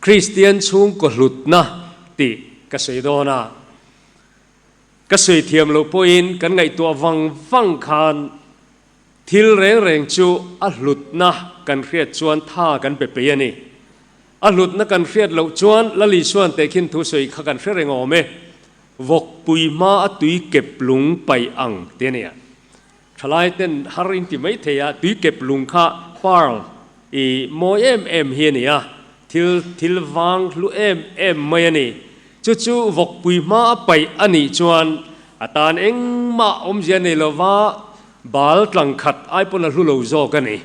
Kristian chhungkaw hlutna tih ka sawi dawn a. Ka sawi thiam loh pawhin kan ngaihtuah vang vang khan thil reng reng chu a hlutna kan hriat chuan tha kan pe pei a ni. A hlutna kan hriat loh chuan Lal Isuan tehkhin thu sawi kha kan hre reng awm e. Vawkpui hma a tui kep lung paih ang ti a nia. Thalai ten har in ti mai thei a, tui kep lung kha pearl i mawi em em hi a ni a, thil thil vang hlu em em mai a ni. Chu chu vawkpui hma a paih a nih chuan a tan engmah awmzia nei lova bal tlang khat ai pawn a hlu lo zawk a ni.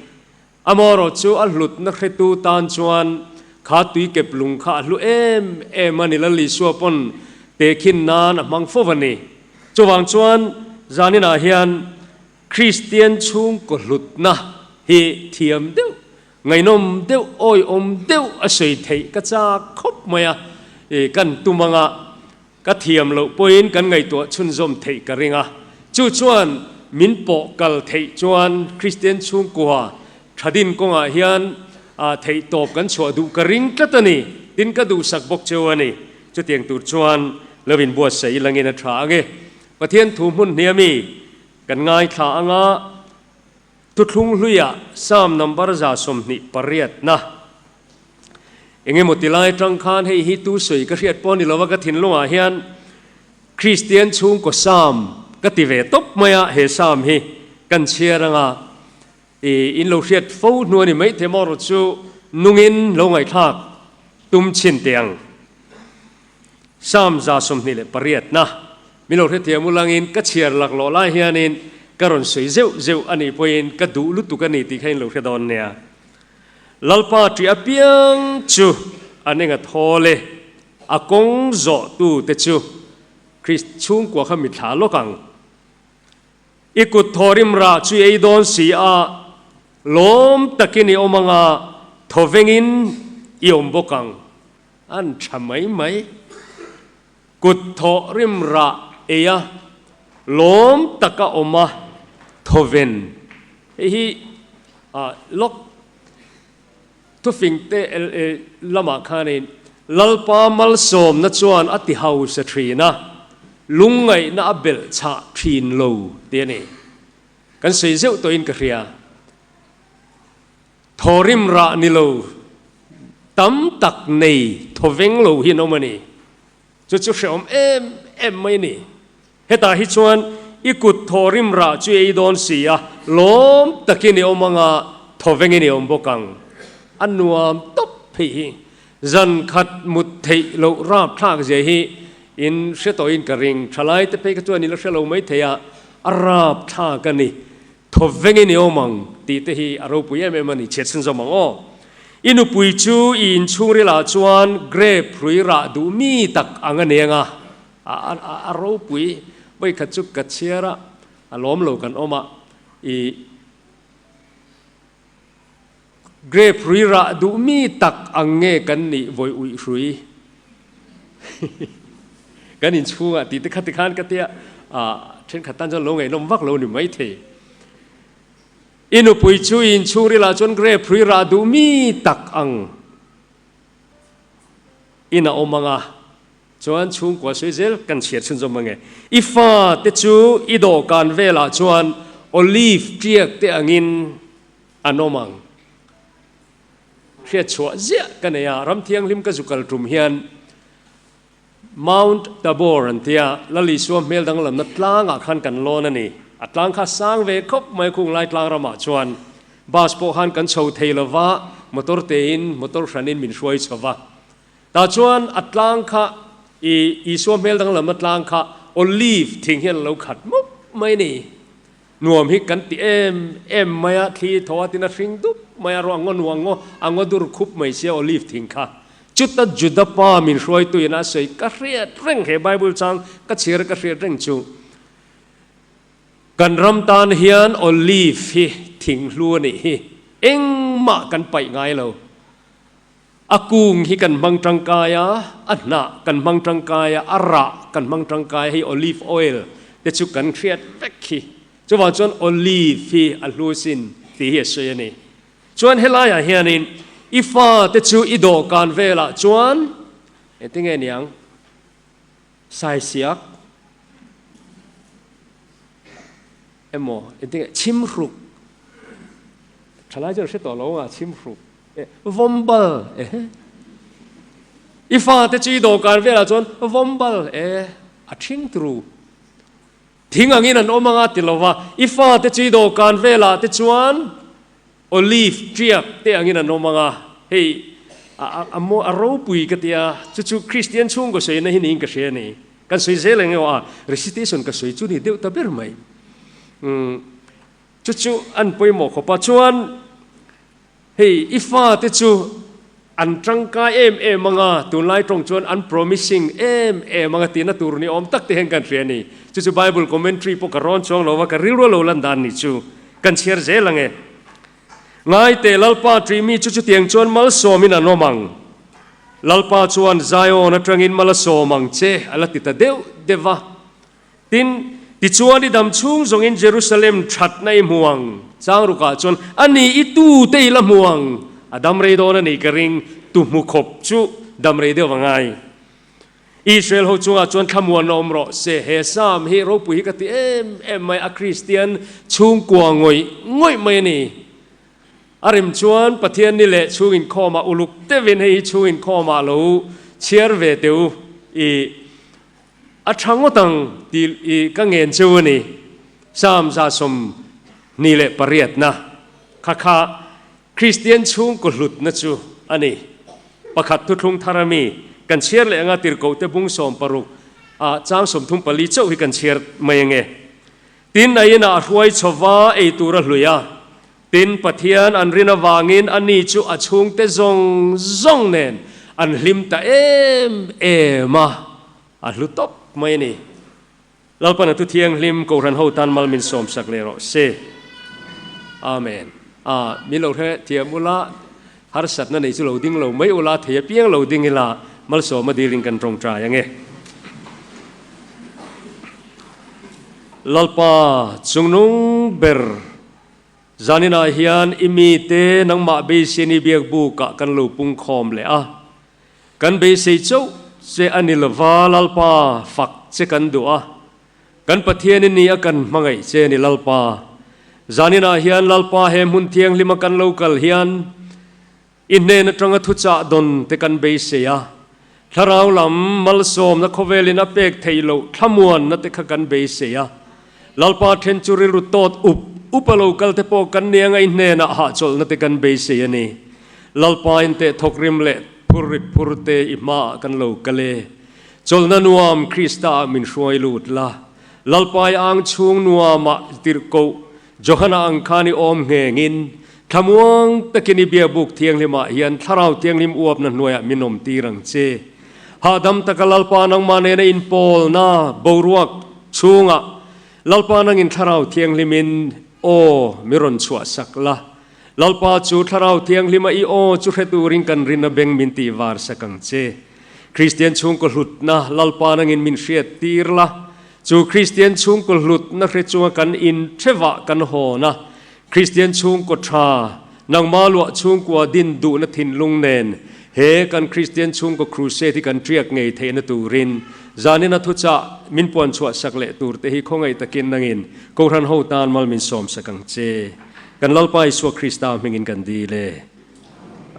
Amaherawh chu a hlutna hretu tan chuan kha tui kep lung kha a hlu em em a ni, Lal Isua pawn tehkhin nan a hmang fo a ni. Chuvang chuan zaninah hian Kristian chhungkaw hlutna hi thiam deuh, ngaihnawm deuh, awihawm deuh a sawi theih ka chak khawp mai a, kan tum anga Ka thiam loh pawhin kan ngaihtuah chhunzawm theih ka ring a, chu chuan min pawh kal theih chuan Kristian chhungkua thadin kawngah hian theih tawp kan chhuah duh ka ring tlat a ni, tin ka duhsak bawk cheu a ni. Chutiang tur chuan lo inbuatsaih ilangin a tha ang e. Pathian thu hmun hniami kan ngaithla anga thuthlung hluiah Psalm number 28 na. Eng emaw ti lai atang khan hei hi tu sawi ka hriat pawh ni lova ka thinlungah hian Kristian chhungkaw Psalm ka ti ve tawp mai a, he Psalm hi kan chhiar anga i in lo hriat fo hnu a ni mai thei maw rawh chu nungin lo ngaihthlak tum chhin teh ang. Psalm 28 na min lo hrethiam ulangin ka chhiar laklawh lai hianin ka rawn sawi zeuh zeuh a nih pawhin ka duh lutuk a ni tih kha in lo hre dawn nia. Lalpa ṭih apiang chu an enga thawl e, a kawng zawhtute chu Krist chhungkua kha mi thla lawk ang. I kut thawrim rah chu i ei dawn si a, lawm takin i awm anga thawvengin i awm bawk ang. An ṭha mai mai. Kut thawhrim rah ei a, lawm taka awm a, thawven. Hei hi lawk thufing te lamah khanin Lalpa malsawmna chuan a ti hausa thin a, lungngaihna a belh chhah thin lo tih a ni. Kan sawi zeuh tawhin ka hria. Thawrim rah ni lo tam tak nei thawveng lo hi an awm a ni. Chu chu hrehawm em em mai a ni. Hetah hi chuan i kut thawrim rah chu i ei dawn si a, lawm takin i awm anga thawvengin i awm bawk ang. A nuam tawp phei hi. Zan khat mut theih loh rapthlak zia hi in hre tawhin ka ring. Thalai te phei kha chuan i la hre lo mai thei a, a rapthlak a ni. Thawvengin i awm ang tih te hi a ropui em em a ni, chhiat chhunzawm ang aw. I nupui chu i inchhungrilah chuan grape hrui rah duh mi tak ang a neng a, a ropui. Vawikhat chu ka chhiar a, a lawm lo kan awm a, i grape hrui rah duh mi tak ang nge kan nih vawi uih hrui kan inchhungah tih te kha tikhan ka tia, thenkhat tan chuan lo ngaihnawm vak lo ni maithei. I nupui chu i inchhungrilah chuan grape hrui rah duh mi tak ang in a awm ang a, chuan chhungkua sawi zel kan chhiar chhunzawm ang e. I fa te chu i dawhkan velah chuan olive tiak te angin an awm ang. Hriat chhuah ziah ka nei a, ram thianghlim ka zu kal tum hian Mount Tabor an tia, Lal Isua hmel danglamna tlangah khan kan lawn a ni. A tlang kha sang ve khawp mai khung lai tlang ramah chuan bus pawh khan kan chho thei lo va, motor tein motor hranin min hruai chho va. Tah chuan a tlang kha i Isua hmel danglamna tlang kha olive thing hian a lo khat mup mai a ni. Nuam hi kan ti em em mai a, thli thaw a tin a hring dup mai a, ruah ngaw nuang ngaw a ngaw dur khup mai sia olive thing kha. Chuta Juda pa min hruaituin a sawi ka hriat reng he Bible chang ka chhiar ka hriat reng chu kan ram tan hian olive hi thing hlu a nih hi engmah kan paih ngai lo. A kung hi kan hmang tangkai a, a hnah kan hmang tangkai a, a rah kan hmang tangkai a, hei olive oil te chu kan hriat vek hi. Chuvang chuan olive hi a hlu sin tih hi a sawi a ni. Chuan helaiah hianin I fate chu i dawhkan velah chuan engtinge niang? Saisiak emaw engtinge chhimhruk thalai chuan hre tawh lo ang a chhimhruk e vawmbal e i fate chu i dawhkan velah chuan vawmbal e a thing turu thing angin an awm anga ti lova i fate chu i dawhkan velah te chuan Olive tiak te angin an awm ang a, hei a a a ropui ka tia, chu chu Kristian chhungkaw sawina hi niin ka hria a ni. Kan sawi zel eng emaw a, recitation ka sawi chu ni deuh ta ber mai. Umm chu chu an pawimawh khawp a, chuan hei i fate chu an tangkai em em ang a, tunlai tawng chuan an promising em em ang a tihna tur ni awm tak te hian kan hria a ni. Chu chu Bible commentary pawh ka rawn chuang lo va, ka rilru lo lan dan ni chu. Kan chhiar zel ang e. Ngai teh Lalpa ṭih mi chu chutiang chuan malsawmin an awm ang. Lalpa chuan Zion aṭangin mal a sawm ang che a la ti ta deuh deuh va. Tin, tichuan i dam chhung zawngin Jerusalem ṭhatna i hmu ang. Chang rukah chuan a ni i tute i la hmu ang. A dam rei dawn a nih ka ring, tu hmu khawp chu dam rei deuh a ngai. Israel ho chungah chuan thlamuan awm rawh se. He Psalm hi ropui hi ka ti em em mai, a Kristian chhungkua ngawih ngawih mai a ni. A rem chuan Pathian ni leh chhung inkhawmah uluk deuhin hei hi chhung inkhawmah lo chhiar ve teh u i a tha ngawt ang tih i ka ngen cheu a ni. Psalm 128 na kha kha Kristian chhungkaw hlutna chu a ni. Pakhat thuthlung thar a mi kan chhiar leh anga tirhkohte bung 16 ah chang 34 chauh hi kan chhiar mai ange. Tin, a inah a hruai chhova ei tur a hlui a. Tin, Pathian an rin avangin a ni chu a chhungte zawng zawng nen an hlim ta em em a, a hlu tawp mai a ni. Lalpan a thu thianghlim Kohhran ho tan mal min sawmsak leh rawh se. Amen. A, min lo hre thiam ula, harsatna nei chu lo ding lo mai ula, thei apiang lo ding ila, malsawma dilin kan tawngtai ange. Lalpa chungnung ber zaninah hian i mite nangmah beisein i biakbukah kan lo pungkhawm leh a. Kan beisei chauh che a ni lova, Lalpa, fak che kan duh a. Kan Pathian i ni a kan hmangaih che a ni, Lalpa. Zaninah hian Lalpa he hmun thianghlima kan lo kal hian i hnen atanga thuchah dawn te kan beisei a. Thlarau lam malsawmna khawvelin a pek theih loh thlamuanna te kha kan beisei a. Lalpa then chu rilru tawt up up a lo kal te pawh kan nia ngaih hnenah hahchawlhna te kan beisei a ni. Lalpa in teh thawk rim leh phur rit phur te i hmaah kan lo kal e. Chawlhna nuam Krista ah min hruai lut la. Lalpa i ang chhung nuamah tirhkoh Johana ang khan i awm nghengin thlamuang takin i biakbuk thianghlimah hian Thlarau Thianghlim uapna hnuaiah min awm tir ang che. Hahdam taka Lalpa nangmah nena inpawlna boruak chhungah Lalpa nangin Thlarau Thianghlimin aw mi rawn chhuahsak la. Lalpa chu Thlarau Thianghlima i aw chu hre turin kan rinna beng min tih var sak ang che. Kristian chhungkaw hlutna Lalpa nangin min hriat tir la. Chu Kristian chhungkaw hlutna hre chunga kan inthevah kan hawn a, Kristian chhungkaw tha, nangmah luah chhungkua din duhna thinlung nen he kan Kristian chhungkaw crusade hi kan ṭiak ngei theihna turin zanin a thuchah min puan chhuah sak leh tur te hi khawngaih takin nangin Kohhran ho tan mal min sawm sak ang che. Kan Lalpa Isua Krista hmingin kan dil e.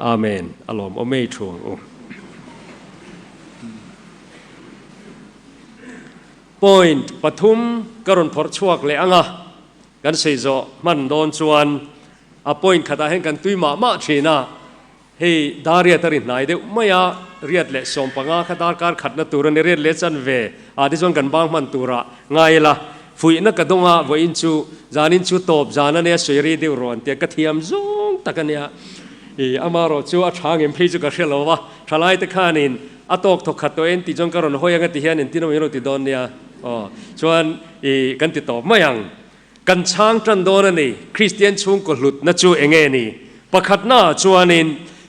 Amen. A lawmawm ei thu ang u. Point pathum ka rawn phawrh chhuak leh ang a. Kan sei zawh hman dawn chuan a point khatah hian kan tui mah mah thin a, hei dar riat a ri hnai deuh mai a, riat leh 15 kha darkar khatna tur a ni, riat leh chanve ah te chuan kan bang hman turah ngai ila, fuihna ka dawng a, vawiin chu zanin chu tawp zan a nia sawi ri deuh rawn tia ka thiam zawng tak a nia, ih amarawh chu a tha ngem phei chu ka hre lo va, thalai te khanin a tawk thawk khat tawh en tih chuan ka rawn hawi ang a ti hian engtin awm in rawn ti dawn nia. Aw, chuan i kan ti tawp mai ang. Kan chhang tan dawn a ni. Kristian chhungkaw hlutna chu eng nge ni? Pakhatnaah chuanin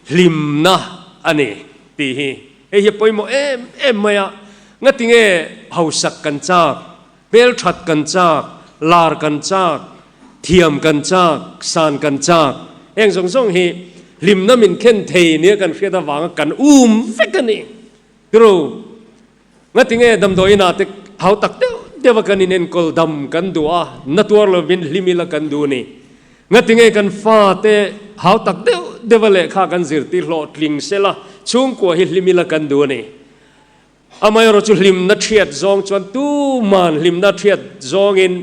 hlimna a ni tih hi. Hei hi a pawimawh em em mai a. Ngati nge hausak kan chak, hmelthat kan chak, lar kan chak, thiam kan chak, san kan chak. Heng zawng zawng hi. hlimna min khen thei nia kan hriat avanga kan um vek a ni. Tiro, ngatinge damdawi inah te hau tak deuh deuh a kan inenkawl dam kan duh a, na tuar lovin hlim ila kan duh a ni. Ngatinge kan fate hau tak deuh deuh a lehkha kan zirtir hlawhtling sela chhungkua hi hlim ila kan duh a ni. Amaherawh chu hlimna thiat zawng chuan tuman hlimna thiat zawngin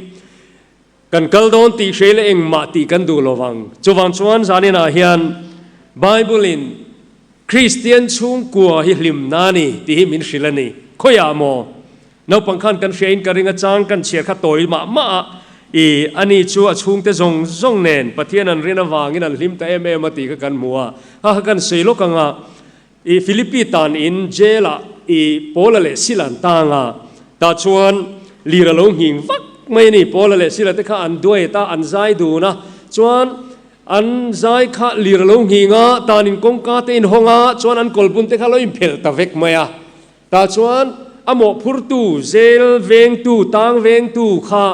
Kan kal dawn tih hre leh engmah tih kan duh lo vang. Chuvang chuan zaninah hian Bible-in Kristian chhungkua hi hlimna a ni tih hi min hrilh a ni. Khawiah maw? Naupang khan kan hriain ka ring a chang kan chhiar kha tawi mah mah a, i ani chu a chhungte zawng zawng nen Pathian an rin avangin an hlim ta em em a tih kha kan hmu a, kha kha kan sawi lawk ang a. I Philippi tan in jail ah i Paula leh Sila an tang a, tah chuan lir a lo nghing vak mai a ni. Paula leh Sila te kha an duet a, an zai dun a, chuan an zai kha lir a lo nghing a, tan in kawngka te in hawng a, chuan an kawlbun te kha lo inphelh ta vek mai a. Tah chuan a mawhphurtu, jail vengtu, tang vengtu kha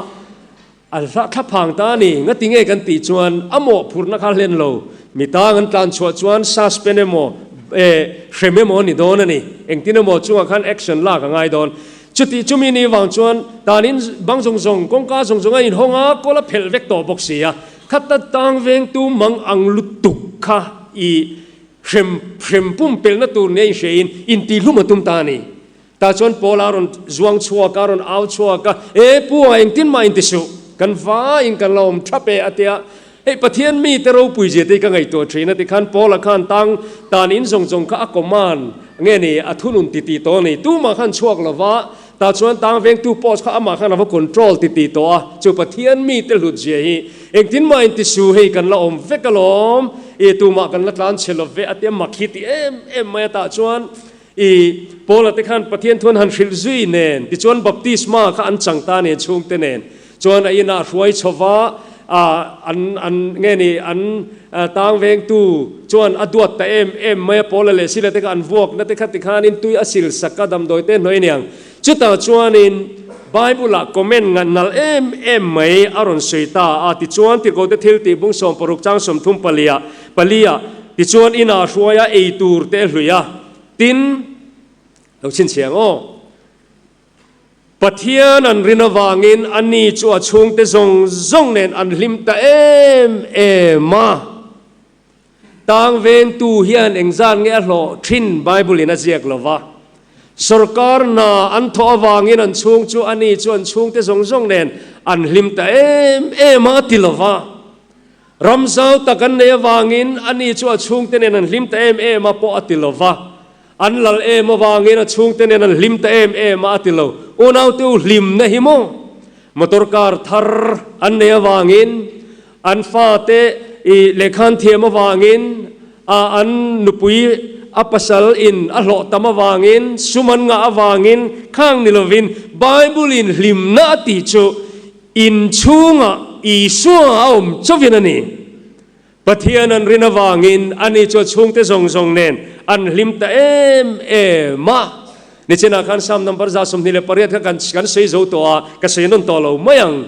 A hla thla phang ta a ni. Ngati nge kan tih chuan a mawhphurhna kha hlen lo. Mi tang an tlan chhuah chuan suspend emaw, eh, hrem emaw a ni dawn a ni. Engtin emaw chungah khan action lak a ngai dawn. Chuti chumi ni vang chuan tanin bang zawng zawng, kawngka zawng zawng a inhawng a, kawl a phelh vek tawh bawk si a. Khata tang vengtu mang ang lutuk kha i hrem, hrem pumpelhna tur nia inhriain intihlum a tum ta a ni. Tah chuan Paul a rawn zuang chhuak a, a rawn au chhuak a, E Pu a, engtin mah inti suh, kan vaiin kan la awm thap e, a ti a. Hei Pathian mite ropui zia te hi ka ngaihtuah thin a ti khan Paul a khan tang tan in zawng zawng kha a command nge ni, a thunun ti ti tawh a ni. Tumah khan chhuak lo va, tah chuan tang vengtu post kha amah khan a va control ti ti tawh a. Chu Pathian mite hlut zia hi engtin mah inti suh, hei kan la awm vek alawm, i tumah kan la tlan chhe lo ve a ti a, mak hi ti em em mai a. Tah chuan I Paula te khan Pathian thuan han hrilh zui nen, tichuan baptisma kha an chang ta nen chhungte nen chuan a inah hruai chho va, an an nge ni an tang vengtu chuan a duat ta em em mai a, Paula leh Sila te kha an vuakna te kha tikhanin tui a sil sak a damdawi te hnuai aniang. Chutah chuanin Bible-ah comment ngan nalh em em mai a rawn sawi ta a, tichuan Tirhkohte thiltih bung 60 chang 30 paliah paliah tichuan inah hruai a ei tur te a hlui a, Tin, lo chhinchhiah ang aw. Pathian an rin avangin ani chu a chhungte zawng zawng nen an hlim ta em em a. Tang vengtu hian engzat nge a hlawh thin Bible in a ziak lo va. Sorkar hna an thawh avangin an chhung chu ani chu an chhungte zawng zawng nen an hlim ta em em a a ti lo va. Ram zau tak an nei avangin ani chu a chhungte nen an hlim ta em em a pawh a ti lo va, an lal em avangin a chhungte nen an hlim ta em em a a ti lo. Unaute u hlimna hi maw? Motor car thar an nei avangin, an fate i lehkhan thiam avangin, a an nupui a pasal in a hlawh tam avangin, sum an ngah avangin khang ni lovin Bible in hlimna a tih chu In chhungah Isua a awm chauhin a ni. Pathian an rin avangin ani chu a chhungte zawng zawng nen an hlim ta em em a. Nichinah khan Psalm number 128 kha kan kan sawi zo tawh a, ka sawi nawn tawh lo mai ang.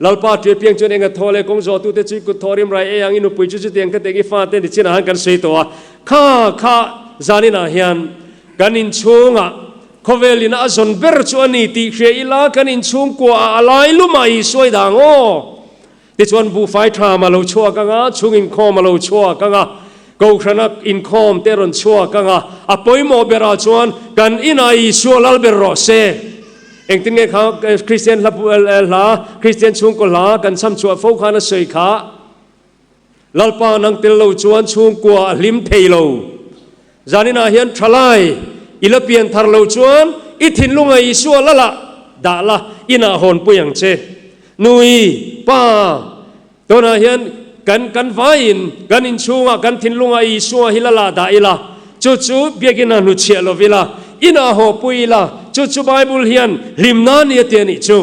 Lalpa ṭih apiang chuan enga thaw leh kawng zawhtute chu i kut thaw rim rai ei ang, i nupui chu chutiang ka teng i fate nichinah khan kan sawi tawh a. Kha kha zaninah hian kan inchhungah Khawvel in a zawn ber chu a ni tih hria ila kan inchhungkua ah a lai lum ah i sawi dang aw. Tichuan buhfai tham a lo chhuak ang a, chhung inkhawm a lo chhuak ang a, kohhrana inkhawm te a rawn chhuak ang a, a pawimawh berah chuan kan inah Isua lal ber rawh se. Engtin nge kha Kristian hla hla Kristian chhungkaw hla kan chham chhuah fo khan a sawi kha. Lalpa nang tel lo chuan chhungkua a hlim thei lo. Zaninah hian thalai i la pian thar lo chuan i thinlunga Isua lala dah la, inah hawnpui ang che. Nui, Pa, tunah hian kan kan vaiin kan inchhungah kan thinlunga Isua hi lala dah ila, chu chu biakina hnuchhiah lo ila, inah hawpui ila, chu chu Bible hian hlimna ni a ti a nih chu.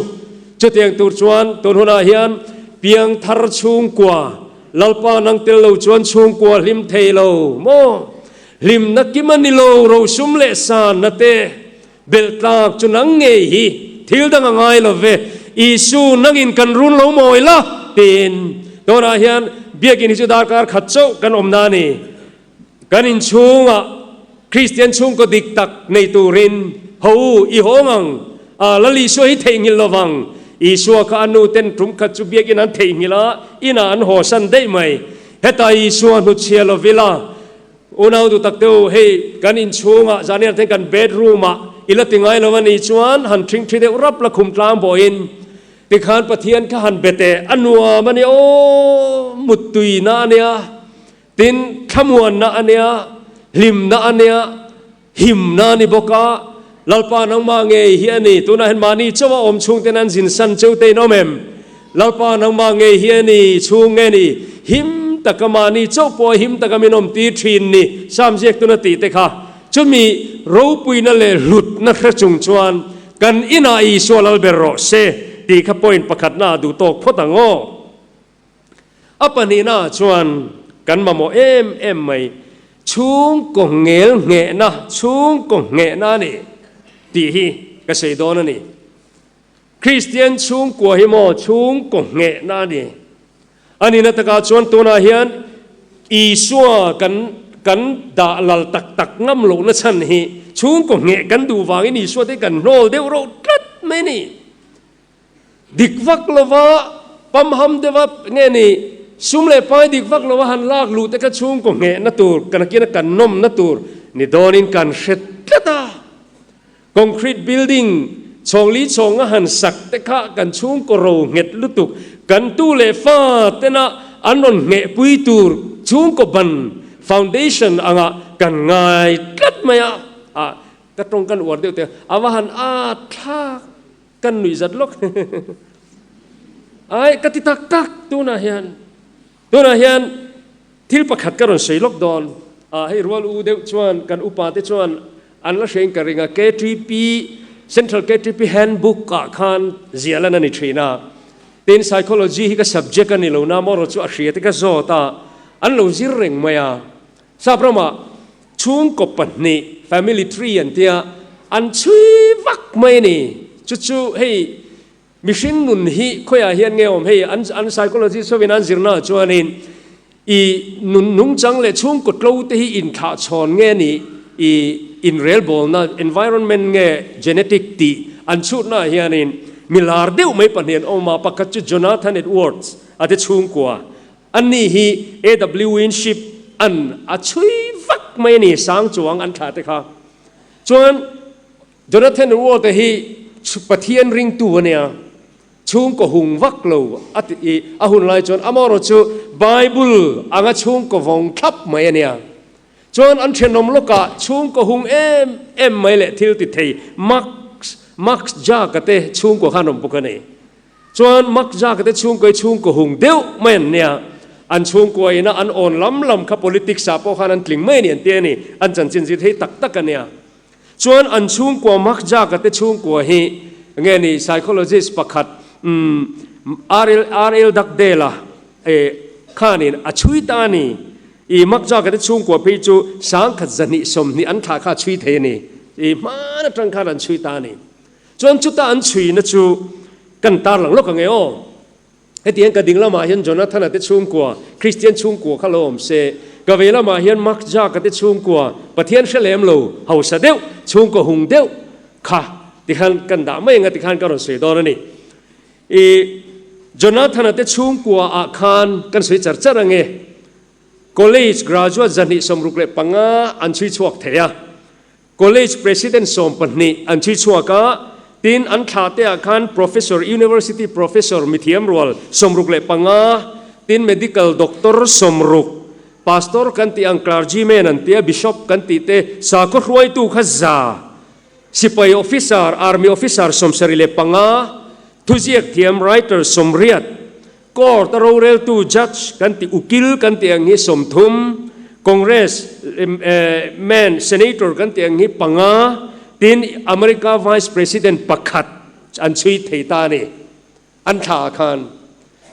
Chutiang tur chuan tun hunah hian piang thar chhungkua, Lalpa nang tel lo chuan chhungkua hlim thei lo maw? Hlimna kim a ni lo, rosum leh sanna te belh tlak chu nang ngei hi thil dang a ngai lo ve, Isu nangin kan run lo mawi la tiin tunah hian biakinn hi chu darkar khat chauh kan awmna a ni. Kan inchhungah Kristian chhungkaw dik tak nei turin ho u i hawng ang a, Lal Isua hi theihnghilh lo vang. Isua kha a nu ten tum khat chu biakin an theihnghilh a, inah an hawsan daih mai. Heta Isua hnutchhia lo vila, Unau duh tak te u, hei kan inchhungah zan ina ten kan bedroom ah i la ti ngai lo a nih chuan han ṭhingṭhi deuh rap la khum tlang bawhin tikhan Pathian kha han be teh, a nuam a nia aw, muttuina a nia. Tin, thlamuanna a nia, hlimna a nia, himna a ni bawk a, Lalpa nangmah ngei hi a ni. Tunah hian mahni chauha awm chhungten an zin san cheu te in awm em? Lalpa nangmah ngei hi a ni, chhung nge ni? Him taka mahni chauh pawh him taka min awm tir thin ni, Sam ziak tuna tih te kha. Chumi ropuina leh hlutna hre chung chuan kan inah Isua lal ber rawh se tih kha point pakhatna ah duh tawk phawt ang aw. A pahnihnaah chuan kan mamawh em em mai, chhungkaw ngel nghehna, chhungkaw nghehna a ni tih hi ka sawi dawn a ni. Kristian chhungkua hi maw chhungkaw nghehna a ni. A nihna takah chuan tunah hian Isua kan kan dah lal tak tak ngam lohna chhan hi chhungkaw ngheh kan duh vangin Isua te kan hnawl deuh reuh tlat mai a ni. Dik vak lova pamham deuha nge ni sum leh pai dik vak lova han lak luh te kha chhungkaw nghehna tur kan akina kan nawmna tur ni dawnin kan hre tlat a. Concrete building chhawng li chhawnga han sak te kha kan chhungkaw ro nghet lutuk kan tu leh fa tena an rawn nghehpui tur chhungkaw ban foundation anga kan ngai tlat mai a. Ka tawng kan uar deuh te a va han at thlak. Kan nuih zat lawk. Ai, ka ti tak tak tunah hian. Tunah hian thil pakhat ka rawn sawi lawk dawn. Ah, hei rual u deuh chuan kan upa te chuan an la hrein ka ring a, KTP, Central KTP Handbook ah khan ziah lan a ni thin a. Tin, Psychology hi ka subject a ni lo na, amaherawhchu chu a hria te ka zawt a, an lo zir reng mai a. Sap ramah Chhungkaw pahnih, family tree an tia, an chhui vak mai a ni. Chu chu hei mihring nun hi khawiah hian nge awm hei an an psychologist hovin an zirnaah chuanin i nun nungchang leh chhungkaw tlo te hi inthlah chhawn nge ni i inrelbawlna environment nge genetic tih an chhutnaah hianin mi lar deuh mai pahnih an awm a, pakhat chu Jonathan Edwards a te chhungkua Anni hi AW Winship an a chhui vak mai a ni, sang chuang an thlah te kha. Chuan Jonathan Ward-a hi Pathian ringtu a nia, chhungkaw hung vak lo a ti i a hun lai chuan amaherawh chu Bible anga chhungkaw vawng thlap mai a nia. Chuan an thenawm lawkah chhungkaw hung em em mai leh thil ti thei Max Max Jack-a te chhungkaw khan awm bawk a ni. Chuan Mark Zucker te chhungkaw hi chhungkaw hung deuh mai an nia. An chhungkua ina an awn lam lam kha politics ah pawh khan an tling mai a ni an ti a ni. An chanchin zir thei tak tak a nia. Chuan an chhungkua Mark Zucker te chhungkua hi nge ni psychologist pakhat umm RL RL Dugdale-a eh khanin a chhui ta a ni. I Mark Zucker te chhungkua phei chu 1220 an thlah kha a chhui thei a ni. I hmaan atang khan an chhui ta a ni. Chuan chuta an chhuina chu kan tarlang lawk ang e aw. Hetiang ka ding lamah hian Jonathan-a te chhungkua, Kristian chhungkua kha lo awm se, ka vei lamah hian Mark Jack-a te chhungkua, Pathian hre lem lo, hausa deuh, chhungkaw hung deuh kha tikhan kan dah mai ang a tikhan ka rawn sawi dawn a ni. I Jonathan-a te chhungkua ah khan kan sawi char char ang e. College graduate 265 an chhui chhuak thei a. College President 12 an chhui chhuak a, tin an thlah te ah khan Professor, University Professor mithiam rual 65, tin Medical Doctor 60, Pastor kan tih ang Clergyman an tia, Bishop kan tih te, sakhaw hruaitu kha za, Sipai Officer, Army Officer 75, thuziak thiam Writer 80, Court a roreltu Judge kan tih ukil kan tih ang hi 30, Congress man Senator kan tih ang hi panga, tin America Vice President pakhat an chhui thei ta a ni an thla ah khan.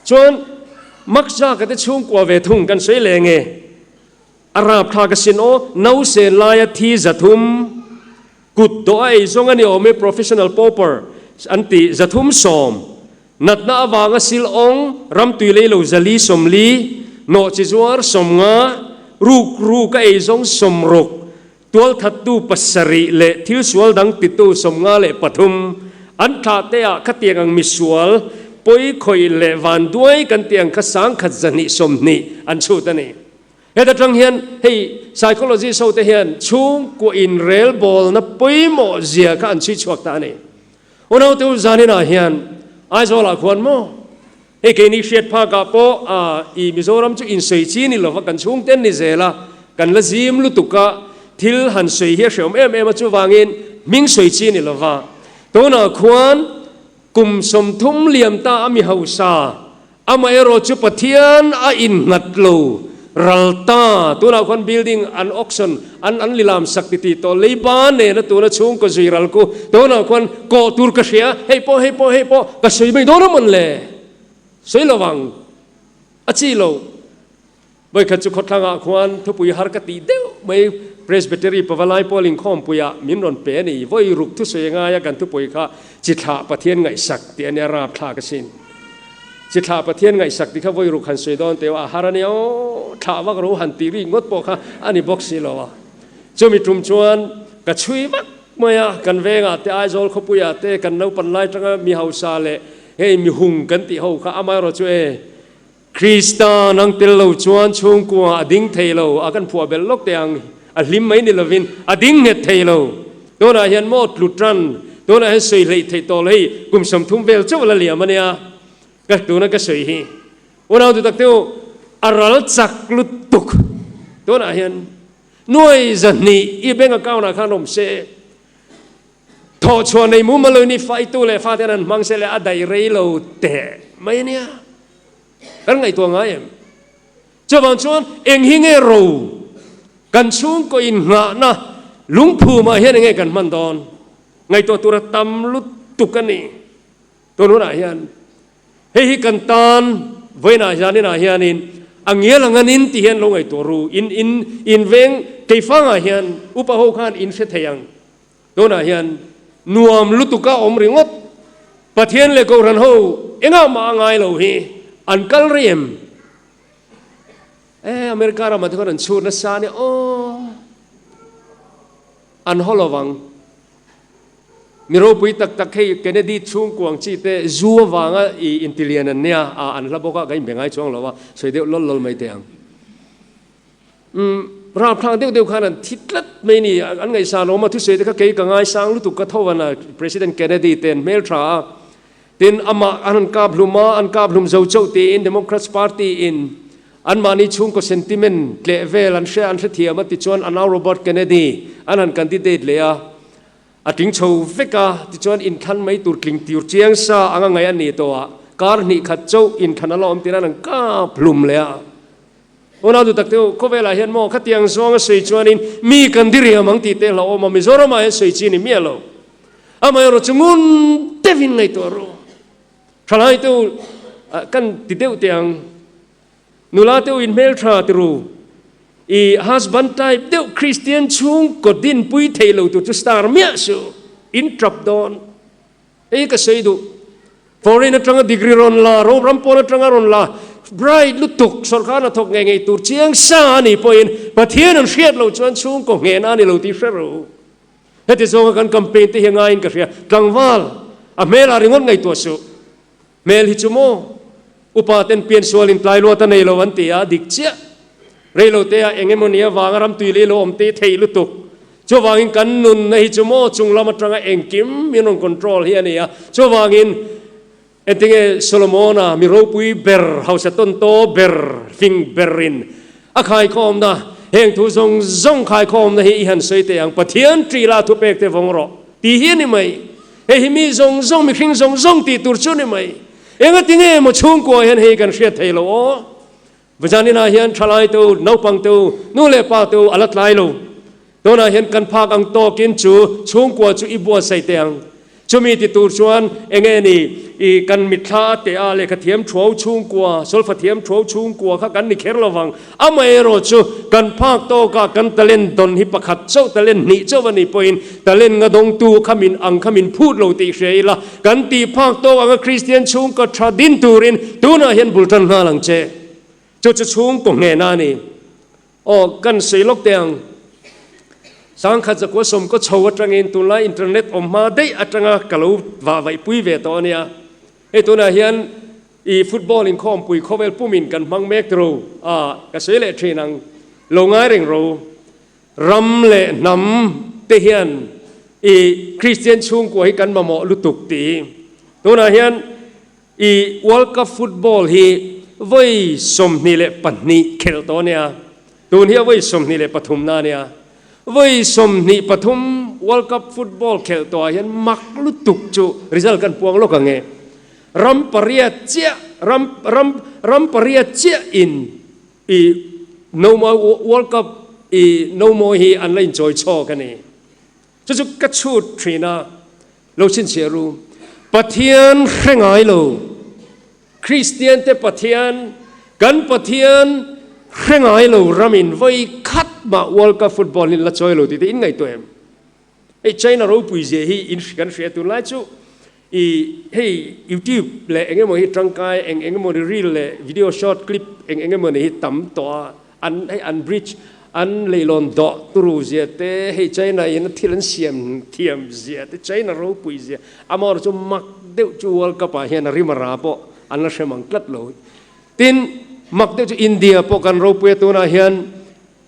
Chuan Mark Zucker te chhungkua ve thung kan sawi leh nge a rapthlak asin aw, nausen laia thi 300, kut dawh a ei zawng a ni awm e professional pauper an tih 310, Natna avanga sil awng, ramtui lei lo 440, nawhchi zuar 50, Rukru ka ei zawng 60, tualthattu pasarih leh thil sual dang titu 53 an thlah te ah khatiang ang misual pawi khawih leh vanduai kan tih ang kha 1120 an chhut a ni. Heta tang hian hei psychologist ho te hian chhungkua inrelbawlna pawimawh zia kha an chhui chhuak ta a ni. Unaute u zaninah hian Aizawlah khuan maw? Hei keini hriat phakah pawh i Mizoram chu insawi chi ni lova kan chhungten ni zel a, kan la zim lutuk a, thil han sawi hi a hreawm em em a, chuvangin hming sawi chi ni lova tunah khuan kum 30 liam ta a mi hausa Amaherawh chu Pathian a innghat lo ral ta. Tunah khuan building an auction an an lilam sak ti tih tawh leiba nena tuna chhungkaw zui ral ku tunah khuan kawh tur ka hria hei pawh hei pawh hei pawh ka sawi mai dawn a mawn le? Sawi lo vang a chi lo. Vawikhat chu khawthlangah khuan thupui har ka tih deuh mai Presbytery Pavalai Pawl inkhawmpuiah min rawn pe a ni. Vawi ruk thusawi ngaia kan thupui kha Chithlah Pathian ngaihsak tih a nia rapthlak asin. Chithlah Pathian ngaihsak tih kha vawi ruk han sawi dawn teh a har a nia aw, thlah vak ro han tih rik ngawt pawh kha a ni bawk si lo a. Chumi tum chuan ka chhui vak mai a, kan vengah te Aizawl khawpuiah te kan naupan lai tanga mi hausa leh hei mi hung kan tih ho kha amaherawh chu e, Krista nang tel lo chuan chhungkua a ding thei lo, a kan phuah belh lawk teh ang, a hlim mai ni lovin a ding nghet thei lo. Tunah hian maw tlu tan, tunah hian sawi hleih theih tawh lo hei kum 30 vel chauh la liam a nia, ka tuna ka sawi hi. Unau duh tak te u, a ral chak lutuk tunah hian nuai 200 i bank account ah khan awm se, Thawhchhuah nei mumal lo in i faitu leh faten an hmang se leh a daih rei lo teh mai a nia. Kan ngaihtuah ngai em? Chuvang chuan eng hi nge ro kan chhungkaw innghahna lungphumah hian eng nge kan hman dawn? Ngaihtuah tura tam lutuk a ni. Tun hunah hian hei hi kan tan vawiinah hianinah hianin a ngial ang anin ti hian lo ngaihtuah ru. In in in veng keifangah hian upa ho khan in hre thei ang. Tunah hian nuam lutuka awm ringawt Pathian leh Kohhran ho engah mah a ngai lo hi an kal rei em? E, America ramah te khuan an chhut nasa nia aw, an haw lovang. Mi ropui tak tak hei Kennedy chhungkuang chi te zu avanga i intilian an nia, a an hla bawk a, ka inbe ngai chuang lo a, sawi deuh lawl lawl mai teh ang. Umm, rapthlak deuh deuh khan an thi tlat mai ni, an ngaihsan awm a, thusawi te kha kei ka ngaisang lutuk ka tho a, President Kennedy te an hmeltha a, tin amah an han kap hlum a, an kap hlum zo chauh tiin Democrats Party in anmahni chhungkaw sentiment tleh vel an hre an hrethiam a, tichuan a nau Robert Kennedy an han candidate leh a, a tling chho vek a, tichuan inthlan mai tur tling tur chiang sa anga ngaih a ni tawh a, kar hnih khat chauh inthlan a la awm tiin an han kap hlum leh a. Unau duh tak te u, khawvelah hian maw khatiang zawnga sawi chuanin mi kan diriam ang tih te hlauhawm a, Mizoramah hian sawi chi a ni miah lo. Amaherawh chu ngun deuhin ngaihtuah rawh. Thalai te u, kan ti deuh teh ang, nula te u in hmeltha ti ru, i husband type deuh Kristian chhungkaw dinpui thei lo tur chu star miah suh, in tap dawn. Hei ka sawi duh. Foreign atanga degree rawn la, ro ram pawn atanga rawn la, bright lutuk, sawrkar hnathawk ngei ngei tur chiang sa a nih pawhin Pathian an hriat loh chuan chhungkaw nghehna a ni lo tih hre rawh u. Heti zawnga kan campaign te hi a ngaiin ka hria. Tlangval, a hmelah ringawt ngaihtuah suh. Hmel hi chu maw? Upa ten piansualin tlai luat a nei lo an ti a, dik chiah. Reilote-ah eng emaw ni avanga ramtui lei lo awm te hi theih lutuk. Chuvangin kan nunna hi chu maw chung lam atanga engkim min rawn control hi a ni a. Chuvangin entinge Solomona mi ropui ber, hausa tawntaw ber, fing berin a khaikhawmna, heng thu zawng zawng khaikhawmna hi i han sawi teh ang, Pathian ṭih la thupek te vawng rawh tih hi a ni mai. Hei hi mi zawng zawng, mihring zawng zawng tih tur chu a ni mai. Engati nge maw chhungkua hian hei kan hriat thei lo aw? Vazaninah hian thalai te u, naupang te u, nu leh pa te u a la tlai lo. Tunah hian kan phak ang tawkin chu chhungkua chu i buatsaih teh ang. Chumi ti tur chuan enge ni i kan mitthla teh a lehkha thiam thuau chhungkua, solfa thiam thuau chhungkua kha kan ni kher lo vang. Amaherawh chu kan phak tawkah kan talent dawn hi pakhat chauh, talent hnih chauh a nih pawhin talent nga dawngtu kha min ang kha min phut lo tih hria ila, kan tih phak tawk anga Kristian chhungkaw tha din turin tunah hian bul tan nghal ang che. Chu chu chhungkaw nghehna a ni. Aw, kan sawi lawk teh ang. Sangkhat zakua sawmkaw chho atangin tunlai internet awm hma daih atanga ka lo vah vaihpui ve tawh a nia. Hei tunah hian i football inkhawmpui khawvel pumin kan hmang mek tiro a, ka sawi leh thin ang. Lo ngai reng ro. Ram leh hnam te hian i Kristian chhungkua hi kan mamawh lutuk tih. Tunah hian I World Cup football hi vawi 22 khelh tawh a nia, tun hi a vawi 23 na a nia. Vawi 23 World Cup football khelh tawhah hian mak lutuk chu result kan puang lawk ang e. Ram pariat chiah ram ram ram pariat chiah in i nomawi World Cup i nomawi hi an la inchawi chhawk a ni. Chu chu ka chhut thin a. Lo chhinchhiah ru. Pathian hre ngai lo. Kristiante Pathian, kan Pathian hre ngai lo ramin vawi khat mah World Cup football hi la chawi lo tih te in ngaihtuah em? Hei China ropui zia hi in kan hria tunlai chu i hei YouTube leh eng emaw hi tangkai eng eng emaw ni reel leh video short clip eng eng emaw ni hi tam tawh a. An hei an bridge an leilawn dawh turu zia te, hei China in a thil an siam thiam zia te, China ropui zia, amaherawhchu chu mak deuh chu World Cup ah hian a rim a ra pawh an la hre mang tlat lo. Tin, mak deuh chu India pawh kan ropui a, tunah hian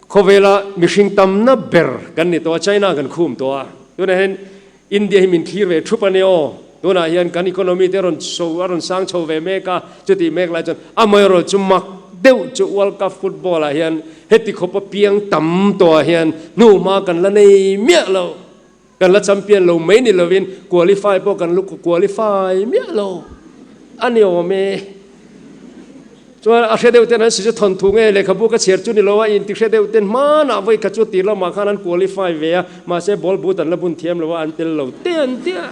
khawvela mihring tamna ber kan ni tawh a, China kan khum tawh a, tunah hian India hi min thlir ve thup a ni aw. Tunah hian kan economy te rawn chho a rawn sang chho ve mek a, chutih mek lai chuan amaherawh chu mak deuh chu World Cup football ah hian heti khawpa piang tam tawhah hian hnuhma kan la nei miah lo. Kan la champion lo mai ni lovin qualify pawh kan lu qualify miah lo a ni awm e. Chuan a hre deuh ten an sawi chu thawnthu nge lehkhabu ka chhiar chu ni lo a, inti hre deuh ten hmanah vawi khat chu tir lamah khan an qualify ve a, mahse ball boot an la bun thiam lo a, an tel lo te an ti a.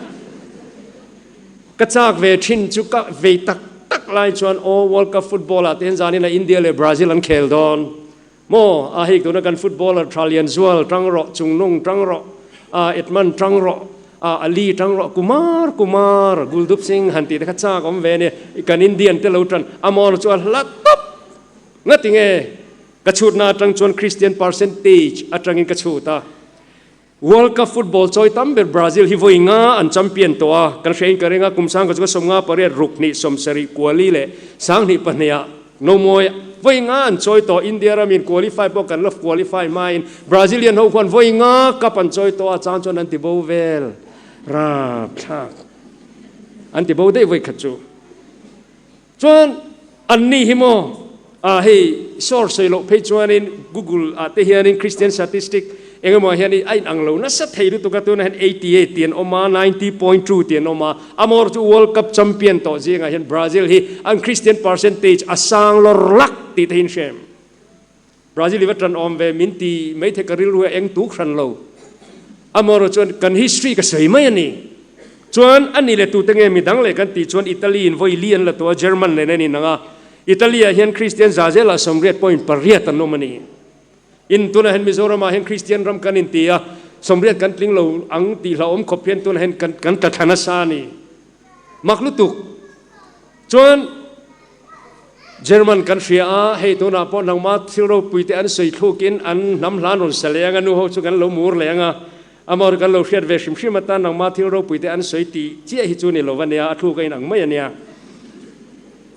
Ka chak ve thin chu ka vei tak tak lai chuan aw World Cup football ah te hian zanin a India leh Brazil an khel dawn maw a hei tuna kan footballer tha lian zual tang rawh Chungnung tang rawh a Edmund tang rawh A Ali tang rawh Kumar Kumar Guldup Singh han tih te kha chak awm ve a nia kan Indian te lo tan a mawn chu a hla tawp ngati nge ka chhutna atang chuan Christian percentage atangin ka chhut a World Cup football chawi tam ber Brazil hi vawi nga an champion tawh a kan hria in ka ring a kum sang ka chu ka 50 8 ruk hnih 70 kuali leh 22 ah Nomawi vawi nga an chawi tawh, India ramin qualify pawh kan la qualify hmain Brazilian ho khuan vawi nga cup an chawi tawh a, chang chuan an ti bo vel rapthlak an ti bo daih vawi khat chu. Chuan an ni hi maw ah hei source sawi loh phei chuanin Google ah te hianin Christian statistic Engemaw hian a inang lo nasa thei lutuk a, tunah hian 88 tih an awm a, 90.2 tih an awm a, amawr chu World Cup champion tawh zingah hian Brazil hi an Christian percentage a sang lawr lak tih te hi an hre em? Brazil hi va tan awm ve min ti mai thei ka rilru hi a eng tuk hran lo. Amawr chuan kan history ka sawi mai a ni. Chuan a ni leh tute nge midang leh kan tih chuan Italy in vawi li an la tawh a, German nen an inang a, Italy ah hian Christian za zelah 80.8 an awm a ni. In tunah hian Mizoramah hian Kristian ram kan inti a, 80 kan tling lo ang tih hlauhawm khawp hian tunah hian kan kan tla thla nasa a ni. Mak lutuk. Chuan German kan hria a, hei tunah pawh nangma thil ropui te an sawi thlukin an hnam hlan rawn sa leng a, nu ho chu kan lo mur leng a, amaherawhchu kan lo hriat ve hrim hrim atan nangma thil ropui te an sawi tih chiah hi chu ni lo a nia, a thluk a inang mai a nia.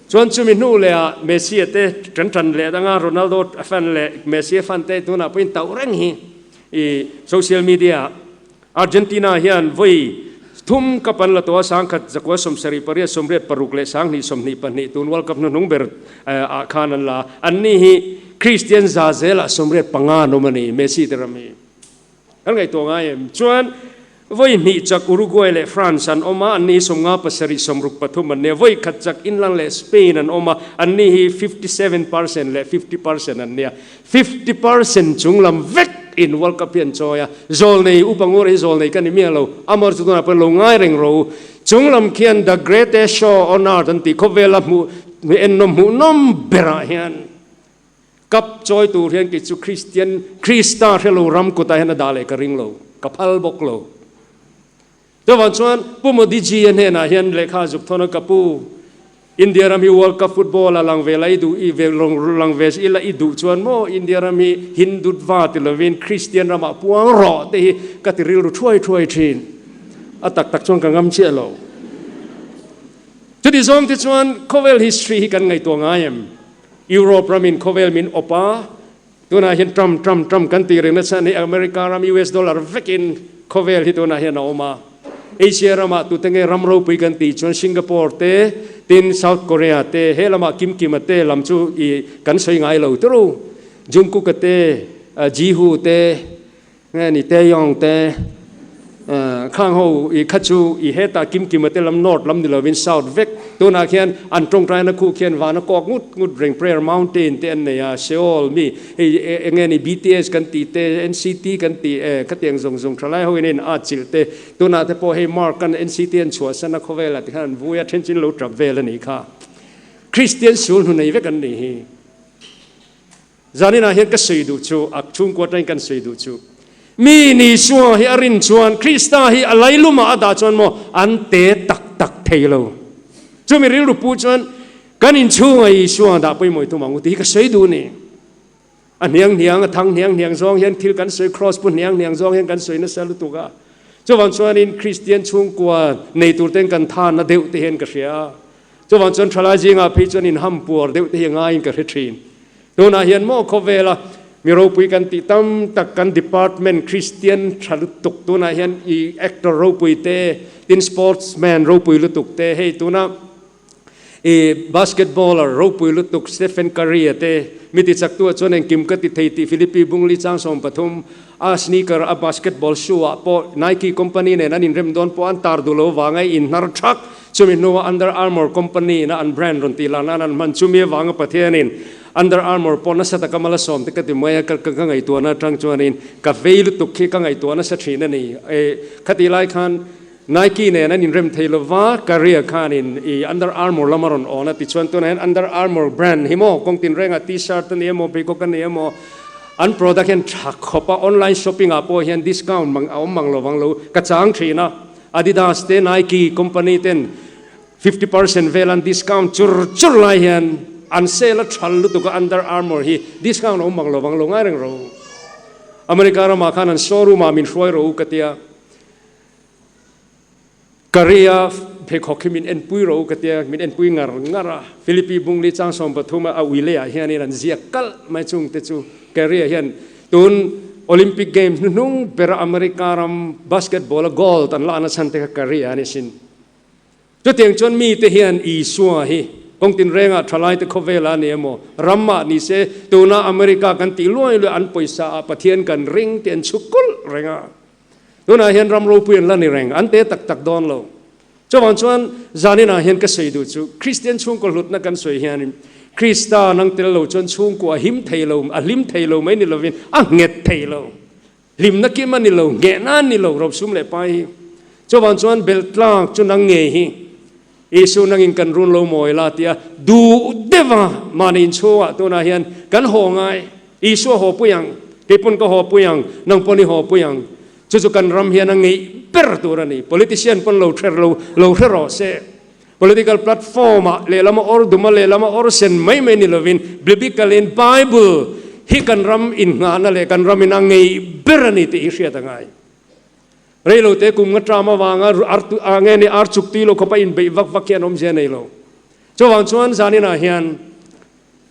Chuan chumi hnu leh ah Messi a te kan tan leh dang a, Ronaldo a fan leh Messi a fan te tunah pawhin tauh reng hi i social media ah Argentina hian vawi thum cup an la tawh a, 1000 178 86 leh 2022 tun World Cup hnuhnung ber ah khan an la a, anni hi Christian za zelah 85 an awm a ni Messi te ram hi. Kan ngaihtuah ngai em? Chuan vawi hnih chak Uruguay leh France an awm a, anni hi 50 7 60 3 an nia. Vawi khat chak England leh Spain an awm a, anni hi 57 percent leh 50 percent an nia. 50 percent chung lam vek in World Cup hi an chawi a. Zawlnei, Upa Ngura hi zawlnei ka ni miah lo, amor chu tunah pawhin lo ngai reng rawh u. Chung lam khian The Greatest Show on Earth an tih khawvela hmuh ennawm hmuhnawm berah hian Cup chawi tur hian kei chu Kristian, Krista hre lo ram kutah hian a dah leh ka ring lo, ka phal bawk lo. Chuvang chuan Pu Modi ji a hnenah hian lehkha a zuk thawn a, ka pu, India ram hi World Cup football a lang ve la i duh i ve lang ve ila i duh chuan maw India ram hi Hindutva ti lovin Christian ramah puang rawh te hi ka ti rilru thuai thuai thin. A tak tak chuan ka ngam chiah lo. Chuti zawng te chuan khawvel history hi kan ngaihtuah ngai em? Europe ramin khawvel min awp a, tunah hian Trump Trump Trump kan tih reng nasa a ni, America ram US dollar vekin khawvel hi tunah hian a awm a. Asia ramah tute nge ram ropui kan tih chuan Singapore te, tin South Korea te, he lamah Kim Kima te lam chu i kan sawi ngai lo turu. Jungkook-a te, Jihu te, Nge ni Taeyong te khang ho i kha chu i hetah Kimkima te lam north lam ni lovin south vek tunah khian an tawngtaina khuh khian vana kawk ngut ngut reng prayer mountain te an nei a Seoul mi hei enge ni BTS kan tih te NCT kan tih e khatiang zawng zawng thalai ho in a in at chilh te tunah te pawh hei Mark an NCT an chhuahsan a khawvelah tikhan an vui a then chin lo tap vel a nih kha Christian sul hnu nei vek an nih hi. Zaninah hian ka sawi duh chu, a chhungkua atangin kan sawi duh chu, mi ni Isua hi a rin chuan, Krista hi a lailumah a dah chuan maw an te tak tak thei lo. Chumi rilru pu chuan kan inchhungah Isua dah pawimawh tum ang u tih hi ka sawi duh ni. A hniang hniang, a thang hniang hniang zawng hian thil kan sawi, kraws pu hniang hniang zawng hian kan sawi nasa lutuk a. Chuvang chuanin Kristian chhungkua nei tur ten kan than na deuh te hian ka hria a. Chuvang chuan thalai zingah phei chuan inham puar deuh te hi a ngaiin ka hre thin. Tunah hian maw khawvela mi ropui kan tih tam tak kan department Kristian tha lutuk tunah hian i actor ropui te tin sportsman ropui lutuk te hei tuna i basketballer ropui lutuk Stephen Curry a te mi ti chak tu ah chuan engkim ka ti thei tih Philippi Bungli chang 13 a sneaker a basketball shoe ah pawh Nike company nen an inrem dawn pawh an tar duh lo vanga inhnar thak Chumi hnuah Under Armour company ina an brand rawn tih lah nan an hman. Chumi avanga Pathianin Under Armour pawh nasa taka mal a sawm te ka ti mai a, ka ka ngaihtuahna atang chuanin ka vei lutuk khi ka ngaihtuah nasa thin a ni. E, khatih lai khan Nike nen an inrem thei lova, Curry-a khanin i Under Armour lam a rawn awn a, tichuan tunah hian Under Armour brand hi maw kawng tinrengah T-shirt a ni emaw, pheikhawk a ni emaw, an product hian tha khawp a, online shopping ah pawh hian discount mang a awm mang lovang lo ka chang thin a. Adidas te Nike company ten 50% vel an discount chur chur lai hian an sale a thal lutuk a Under Armour hi discount a awm mang lovang lo ngai reng ro. America ramah khan an showroom ah min hruai ro u ka tia. Curry-a pheikhawk hi min enpui ro u ka tia, min enpui ngar ngar a. Philippi Bungli chang 13 a a ui leiah hianin an ziak kalh mai chung te chu Curry-a hian Tun Olympic Games hnuhnung bera America ram basketball a gold an la nachhan te kha ka ri a ni sin. Chutiang chuan mite hian Isua hi kawng tinrengah thalaite khawvela a ni emaw, ramah ni se, tuna America kan tih luai luai an pawisa ah Pathian kan ring tih an chhuk kulh reng a. Tunah hian ram ropui an la ni reng, an te tak tak dawn lo. Chuvang chuan zaninah hian ka sawi duh chu Kristian chhungkaw hlutna kan sawi hianin Krista nang tel lo chuan chhungkua a him thei lo, a hlim thei lo mai ni lovin a nghet thei lo. Hlimna kim a ni lo, nghehna a ni lo rosum leh pai hi. Chuvang chuan belh tlak chu nang ngei hi Isu nangin kan run lo mawi la tia duh deuha mahni inchhungah tunah hian kan haw ngai. Isua haw pui ang, kei pawn ka haw pui ang, nang pawn i haw pui ang. Chu chu kan ram hian a ngeih ber tur a ni. Politician pawn lo hre lo lo hre rawh se. Political platform ah lehlam a awr dum a lehlam a awr sen mai mai ni lovin Biblical in Bible hi kan ram innghahna leh kan ram in a ngeih ber a ni tih hi hriat a ngai. Reilo te kum nga tram avanga ar a nge ni ar chuk tui lo khawpa inbeih vak vak hi an awmzia nei lo. Chuvang chuan zaninah hian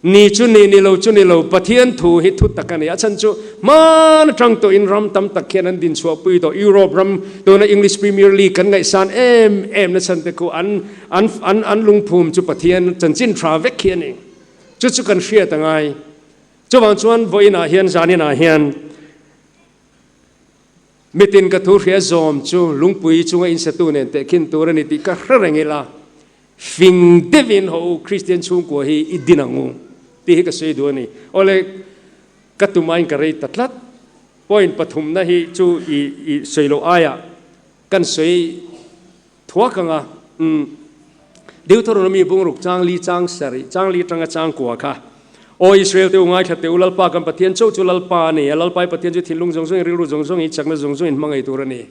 Ni chu ni, ni lo chu ni lo, Pathian thu hi thu tak a ni. A chhan chu hman atang tawhin ram tam tak hian an dinchhuahpui tawh. Europe ram tuna English Premier League kan ngaihsan em em na chhan te khu an an an an lungphum chu Pathian chanchin tha vek hi a ni. Chu chu kan hriat a ngai. Chuvang chuan vawiinah hian zaninah hian mitin ka thu hria zawm chu lungpui chunga insatu nen tehkhin tur a ni tih ka hre reng ila. Fing deuhin haw u Kristian chhungkua hi i din ang u tih hi ka sawi duh a ni. Awle ka tumain ka rei ta tlat. Point pathumna hi chu i i sawi loh aiah kan sawi thuak ang a. Umm Deuteronomy bungruk chang li chang sarih chang li atanga chang kua kha Aw Israel te u ngaithla teh u Lalpa kan Pathian chauh chu Lalpa a ni a, Lalpa i Pathian chu thinlung zawng zawngin rilru zawng zawngin chakna zawng zawngin hmangaih tur a ni.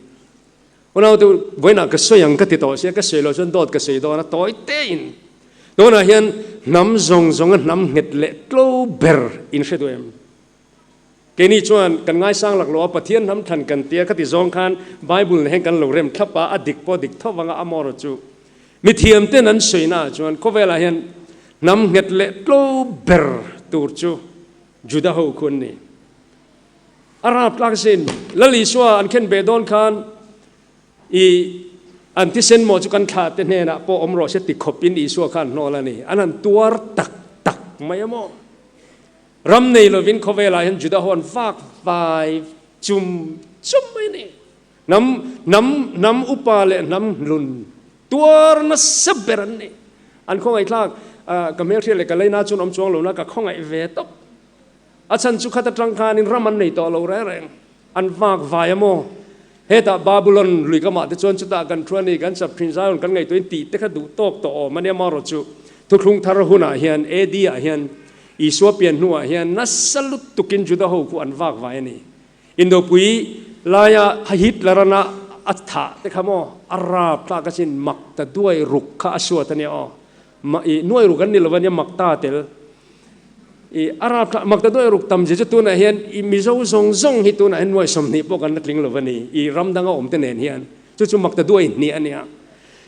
Unau te, vawiinah ka sawi ang ka ti tawh sia, ka sawi loh chuan dawt ka sawi dawn a, tawi tein. Tunah hian hnam zawng zawnga hnam nghet leh tlo ber in hre duh em? Keini chuan kan ngaisang lak lo a, Pathian hnam thlan kan tia khati zawng khan Bible nen hian kan lo rem thlap a, a dik pawh dik tho vanga amaherawh chu mithiam ten an sawina ah chuan khawvelah hian hnam nghet leh tlo ber tur chu Juda ho khu an ni. A rap tlak sin, Lal Isua an khen beh dawn khan I an thisen maw chu kan thlah te hnenah pawh awm rawh se ti khawpin Isua kha an hnawl a ni. An han tuar tak tak mai a maw? Ram nei lovin khawvelah hian Juda ho an vak vai chum chum mai a ni. Hnam, hnam, hnam upa leh hnam hlun tuar nasa ber an ni. An khawngaihthlak, ka hmelhriat leh ka leina chuan awm chuang lo na ka khawngaih ve tawp. A chhan chu khat atang khanin ram an nei tawh lo reng reng. An vak vai a maw? Hetah Babulon lui kamah te chuan chutah kan thu a ni, kan chap thin Zion kan ngaihtuahin tih te kha duh tawk tawh awm a nia marawh chu Thuthlung thar hunah hian AD ah hian Isua pian hnuah hian nasa lutukin Juda ho khu an vak vai a ni. Indopui laia Hitler-ana a thah te kha maw a rap tlak asin mak ta duai ruk kha a suat a nia aw. I nuai ruk an ni lo a nia mak ta tel. I a rap thlak mak ta duai ruk tam zia chu tunah hian i Mizo zawng zawng hi tunah hian nuai 20 pawh kan la tling lo a ni. I ram danga awm te nen hian chu chu mak ta duai hnih a nia.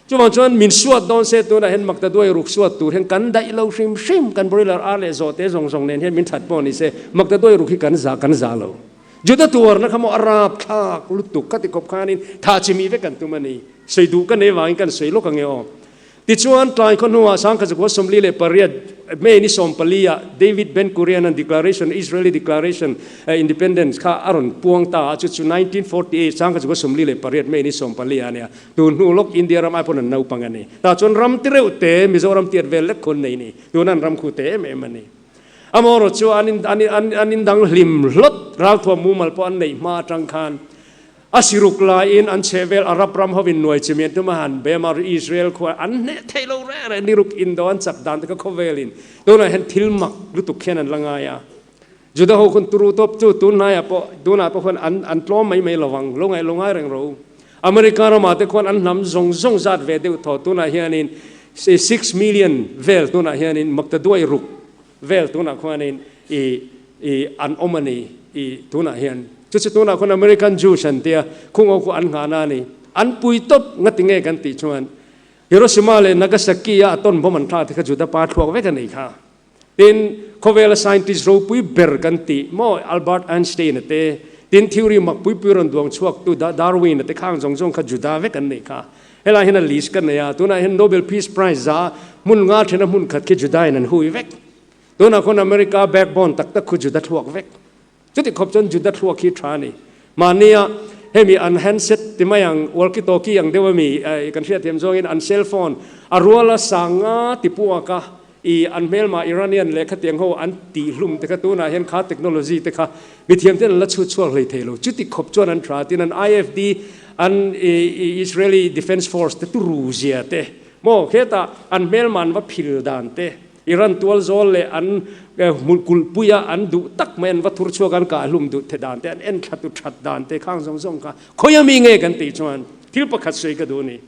Chuvang chuan min suat dawn se tunah hian mak ta duai ruk suat tur hian kan daih lo hrim hrim kan broiler ar leh zawhte zawng zawng nen hian min that pawh ni se mak ta duai ruk hi kan za kan za lo. Juda tuarna kha maw a rap thlak lutuk ka ti khawp khanin thah chimih vek kan tum a ni. Sawi duh ka nei vangin kan sawi lawk ange aw. Tichuan, tlai khaw hnuah 1948 May ni 14 ah David Ben Gurion-a'n Declaration, Israeli Declaration, Independence kha a rawn puang ta a, chu chu 1948 1948 May ni 14 ah a nia. Tun hnu lawk India ram ai pawn an naupang a ni. Tah chuan ram ti reuh te, Mizoram tiat vel lek khawn nei ni. Tuna an ram khu te em em a ni. Amaherawh chu an an indang hlim hlawt ralthuam mumal pawh an neih hma atang khan A siruk laiin an chhehvel Arab ram hovin nuai chimian tuma han Bemar Israel khua an hneh theih lo reng reng niruk indo an chak dan te kha khawvelin tunah hian thil mak lutuk hian an la ngai a. Juda ho khawn turu tawp chu tun hnaiah pawh tunah pawh khawn an an tlawm mai mai lovang lo ngaih lo ngai reng ro. America ramah te khuan an hnam zawng zawng zat ve deuh thaw tunah hianin 6 million vel tunah hianin maktaduai ruk vel tunah khuanin i i an awm a ni i tunah hian chu chu tunah khuan American Jews an tia khung ho khu an nghahna a ni an pui tawp ngati nge kan tih chuan Hiroshima leh Nagasaki a atom bomb an thlak te kha Juda pa thluak vek a nei kha tin khawvela scientist ropui ber kan tih maw Albert Einstein a te tin theory mak pui pui rawn duang chhuak tu Darwin a te khang zawng zawng kha Juda vek an nei kha Helai hian a list ka nei a, tunah hian Nobel Peace Prize za hmun nga thena hmun khat khi Juda in an hui vek. Tunah khawn America backbone tak tak khu Juda thluak vek. Chuti khawp chuan Juda thluak hi tha a ni. Mahnia hemi an handset ti mai ang, walkie talkie ang deuh ami kan hriatthiam zawngin an cell phone a ruala sang nga ti puak a, i an hmelma Iranian lehkha tiang ho an tih hlum te kha tunah hian kha technology te kha mithiam ten an la chhut chhuak hlei thei lo. Chuti khawp chuan an tha tin an IFD an Israeli Defence Force te turu zia te maw khetah an hmelma an va phil dan te Iran tual zawl leh an kulhpui a an duh tak mai an va thur chhuak an kah hlum duh the dan te an en thla tu that dan te khang zawng zawng kha khawi ami nge kan tih chuan thil pakhat sawi ka duh a ni.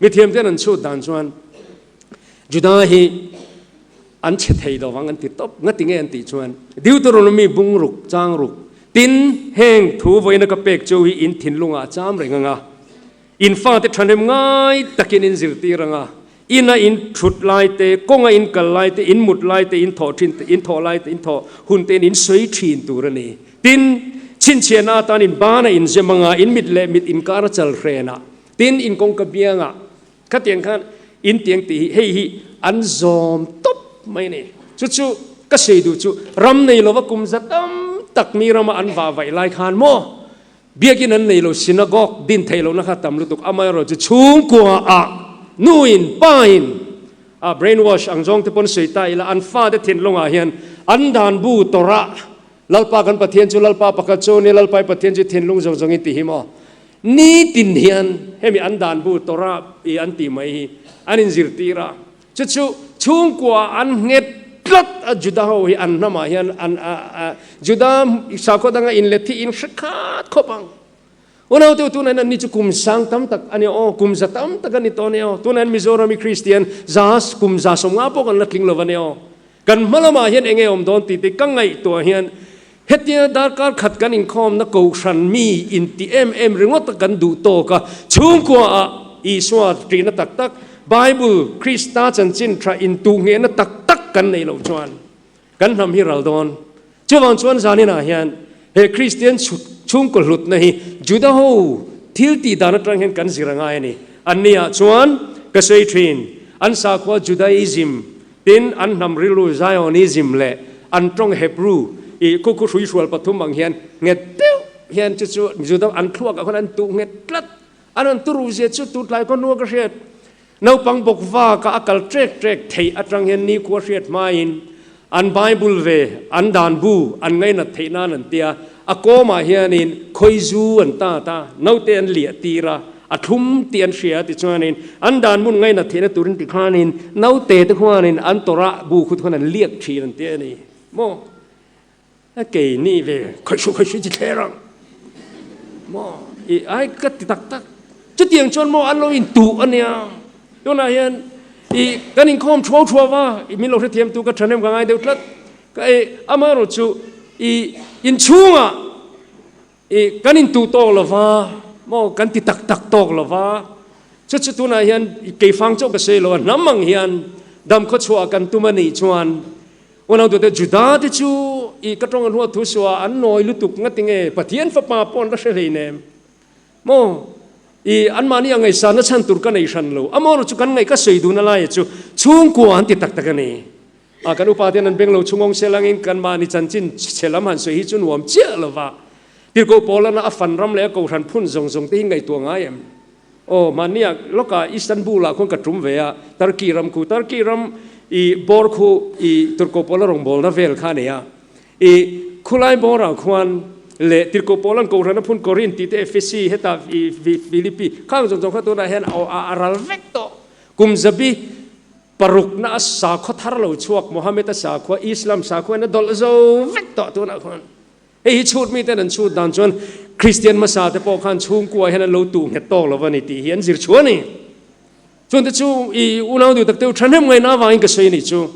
Mithiam ten an chhut dan chuan Juda hi an chhe thei lo vang an ti tawp. Ngati nge an tih chuan Deuteronomy bung ruk, chang ruk, tin heng thu vawiina ka pek chu hi in thinlungah a cham reng ang a, in fate thahnem ngai takin in zirtir ang a, ina in thut lai te, kawnga in kal lai te, in mut lai te, in thawh thin te, in thawh lai te, in thawh hun tein in sawi thin tur a ni. Tin, chhinchhiahna atan in bana in zem ang a, in mit leh mit inkar a chal hrenah Tin, in kawngka biangah khatiang khan in tiang tih hi hei hi an zawm tawp mai a ni. Chu chu ka sawi duh chu ram nei lova kum za tam tak mi rama an vah vaih lai khan maw biakin an nei lo synagogue din theih lohna kha tam lutuk amaherawh chu chhungkua ah nuin pain a brainwash ang zawng te pawn sawi ta ila an fate thinlungah hian an dan bu tawrah Lalpa kan Pathian chu Lalpa pakhat chu ni Lalpai Pathian chu thinlung zawng zawngin ti hi maw Nitin hian hemi an dan bu Torah i an tih mai hi an inzirtir a, chu chu chhungkua an nghet tlat a, Juda ho hi an hnamah hian an Juda sakhaw danga inlet hi in hre khat khawp ang. Unaute tunah hian anni chu kum sang tam tak a ni aw, kum za tam tak a ni tawh a ni aw. Tunah hian Mizoram hi Kristian za kum 150 pawh kan la tling lo a ni aw. Kan hma lamah hian eng nge awm dawn tih te ka ngaihtuah hian hetia darkar khat kan inkhawmna kohhran mi inti em em ringawt a kan duh tawk a, chhungkuaah Isua ṭihna tak tak, Bible, Krista chanchin ṭha intuhnghehna tak tak kan neih loh chuan kan hnam hi ral dawn. Chuvang chuan zaninah hian he Kristian chhungkaw hlutna hi Juda ho thil tih dan atang hian kan zir a ngai a ni. Anniah chuan ka sawi thin, an sakhua Judaism tin an hnam rilru Zionism leh an tawng Hebrew i khu khu hruihrual pathum ang hian nghet deuh hian chu chu Juda an thluakah khuan an tuh nghet tlat. An rawn turu zia chu tutlai khaw hnua ka hriat. Naupang bawk vaka a kal ṭek ṭek theih aṭang hian nikhua hriat hmain an Bible ve, an dan bu an ngainat theih nan an tia. A kawmah hianin khawizu an tat a, naute an liah tir a, a thlum tih an hria tichuanin an dan hmun ngainat theihna turin tikhanin naute te khuanin an Torah bu khu te khuan an liak ṭhin an tia a ni maw? A kei ni ve khawihhru khawihhru chi thler ang maw i ai ka ti tak tak chutiang chuan maw an lo in tuh a nia tunah hian i kan inkhawm thuau thuau va i min lo hrethiam tu ka thahnem ka ngai deuh tlat ka e amaherawh chu i inchhungah I kan intuh tawk lo va maw, kan ti tak tak tawk lo va, chu chu tunah hian keifang chauh ka sawi lo a, hnam ang hian dam khawchhuah kan tum a nih chuan unautute Juda te chu i ka tawng an huat thu suah an nawi lutuk ngati nge Pathian fapa pawh an la hre hleinem maw, i anmahni a ngaihsanna chhan tur ka nei hran lo, amaherawh chu kan ngaih ka sawi dun a laia chu chhungkua an ti tak tak a ni. A kan upa ten an beng lo chhungawng sel angin kan mahni chanchin chhe lam han sawi hi chu nuam chiah lo va. Tirhkoh Paulana a fan ram leh a kohhran phun zawng zawng te hi ngaihtuah ngai em? Aw, mahnia lawkah Istanbul ah khuan ka tum ve a, Turkey ram khu, Turkey ram i bawr khu i Tirhkoh Paula rawngbawlna vel kha a nei a. I khulai bawrah khuan leh Tirhkoh Paula'n kohhran a phun Korinth tih te Ephesi hetah i Philippi khang zawng zawng kha tunah hian a ral vek tawh. Kum zabi Parukna a sakhua thar lo chhuak Mohammed a sakhua Islam sakhua in a dawlh zo vek tawh tunah khuan hei hi chhut miten an chhut dan chuan Kristian hmasa te pawh khan chhungkua hian an lo tuh nghet tawk lo a ni tih hi an zir chhuah a ni. Chuan te chu i unau duh tak te u thahnem ngaihna avangin ka sawi a nih chu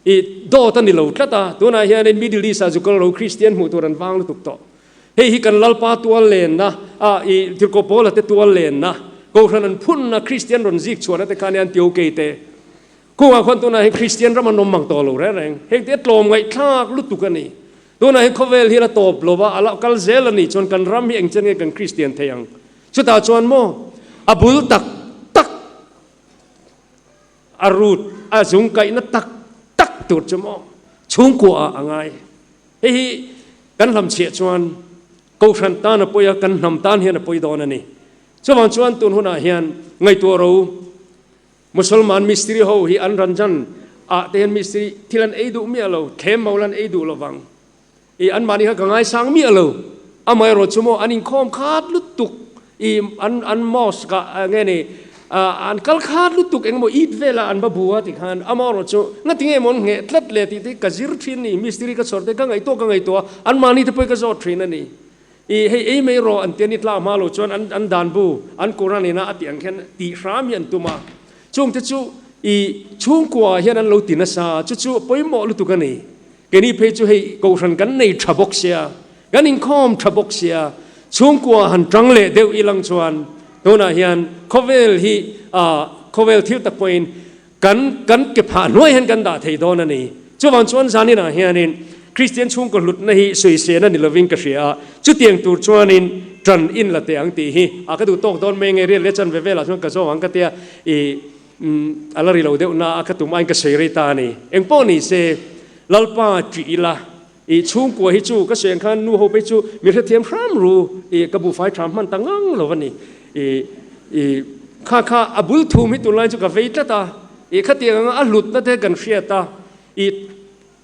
i dawt a ni lo tlat a tunah hianin Middle East ah zu kal lo Kristian hmuh tur an vang lutuk tawh. Hei hi kan Lalpa tual lenna, a i Tirhkoh Paula te tual lenna, Kohhran an phunna, Kristian rawn zik chhuahna te kha nia an Tiokei te. Kungah khuan tunah hian Kristian ram an awm mang tawh lo reng reng. Heng te tlawm ngaihthlak lutuk a ni. Tunah hian khawvel hi a la tawp lo va, a la kal zel a nih chuan kan ram hi engchen nge kan Kristian thei ang? Chutah chuan maw a bul tak tak a root, a zung kaihna tak tak tur chu maw chhungkua ah a ngai. Hei hi kan hlamchhiah chuan Kohhran tan a pawi a, kan hnam tan hian a pawi dawn a ni. Chuvang chuan tun hunah hian ngaihtuah ro Musalman mistiri ho hi an ranjan ah te hian mistiri thil an ei duh miah lo, thlem mawl an ei duh lovang. I anmahni kha ka ngaisang miah lo. Amaherawh chu maw an inkhawm khat lutuk I an an mosque ah nge ni an kal khat lutuk engemaw Eid velah an va bu a tikhan amaherawh chu ngatinge emaw an ngheh tlat le tih te hi ka zir thin a ni mistiri ka chhawr te ka ngaihtuah ka ngaihtuah a anmahni te pawh hi ka zawt thin a ni. I hei ei mai rawh an tia ni tlak hma lo chuan an an dan bu an Quran ina a tih ang khian tih hram hi an tum a chungte chu i chhungkua ah hian an lo ti nasa chu chu pawimawh lutuk a ni. Keini phei chu hei kohhran kan nei tha bawk sia, kan inkhawm tha bawk sia, chhungkua han tang leh deuh ilang chuan tunah hian khawvel hi khawvel thil tak pawhin kan kan ke phah hnuai hian kan dah thei dawn a ni. Chuvang chuan zaninah hianin Kristian chhungkaw hlutna hi sawisena ni lovin ka hria a, chutiang tur chuanin tan in la teh ang tih hi a ka duh tawk dawn mai nge riat leh chanve velah chuan ka zawng ang ka tia i Umm, a la ri lo deuh na a, ka tum aiin ka sawi rei ta a ni. Eng pawh ni se, Lalpa ṭih ila, i chhungkua hi chu ka sawi ang khan nu ho phei chu mi hrethiam hram ru, i ka buhfai ṭha hman ta ngang lo a ni. I, i, kha kha a bul thum hi tunlai chu ka vei tlat a, i khatiang anga a hlutna te kan hriat a, i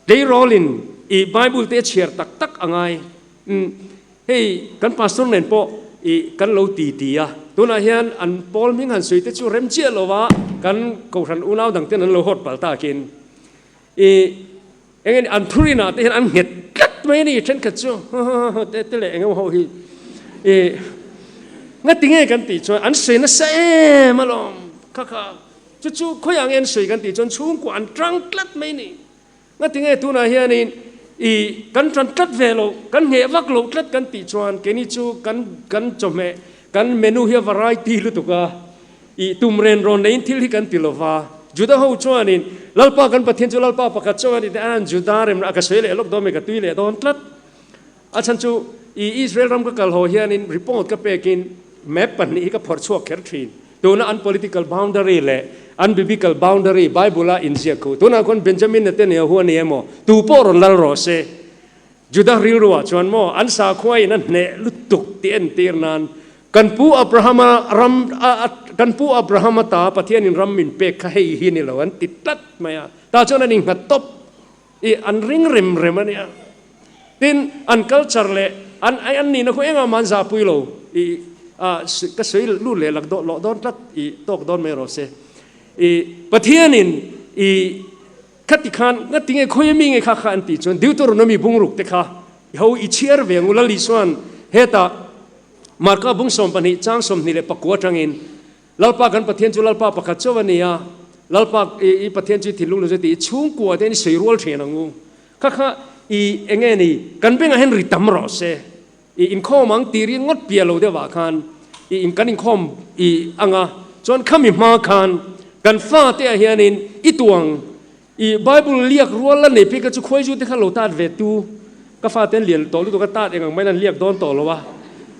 tleirawlin i Bible te a chhiar tak tak a ngai. Umm, Hei kan pastor nen pawh i kan lo ti ti a, tunah hian an pawl hming han sawi te chu rem chiah lo va, kan kohhran unau dang ten an lo hawt palh takin i eng nge ni an thurinah te hian an nghet tlat mai a ni thenkhat chu te te leh eng emaw ho hi i. Ngatinge kan tih chuan an sawi nasa em alawm kha kha. Chu chu khawiah nge an sawi kan tih chuan chhungkua an tang tlat mai ni. Ngatinge tunah hianin i kan tan tlat ve lo, kan ngheh vak loh tlat kan tih chuan keini chu kan kan chawhmeh kan menu hi a variety lutuk a, i tum ren rawn neiin thil hi kan ti lo va. Juda ho chuanin Lalpa kan Pathian chu Lalpa pakhat chuan a ni teh a, Juda remna a ka sawi leh lawk dawn mai ka tui leh dawn tlat. A chhan chu i Israel ram ka kal haw hianin report ka pekin map pahnih hi ka phawrh chhuak kher thin. Tuna an political boundary leh an biblical boundary Bible a inziak khu. Tunah khuan Benjamin Netanyahu a ni emaw tu pawh rawn lal rawh se. Judah rilruah chuan maw an sakhua in a hneh lutuk tih entir nan kan pu Abrahama ram kan pu Abrahama ta Pathianin ram min pek kha hei hi ni lo an ti tlat mai a. Tah chuan an innghat tawp. I an ring rem rem a nia. Tin, an culture leh an an nihna khu engah mah an zahpui lo. I a ka sawi lut leh lak loh dawn tlat i tawk dawn mai rawh se. I Pathianin i khati khan ngati nge khawi ami nge kha kha an tih chuan Deuteronomy bungruk te kha i ho i chhiar ve ang u Lali chuan hetah Marka bung 12 chang 24 atangin Lalpa kan Pathian chu Lalpa pakhat chauh a ni a, Lalpa i Pathian chu i thinlung lo chu tih i chhungkua te in i sawi rual thin ang u. Kha kha i eng nge ni, kan bengah hian ri tam rawh se, i inkhawm ang tih ri ngawt piah lo deuhah khan i in kan inkhawm i ang a, chuan khami hma khan kan fate ah hianin i tuang i Bible liak rual la nei phei kha chu khuaizute kha lo tat ve tu, ka fate an lian tawh lutuk a, tat eng ang maiin an liak dawn tawh lo a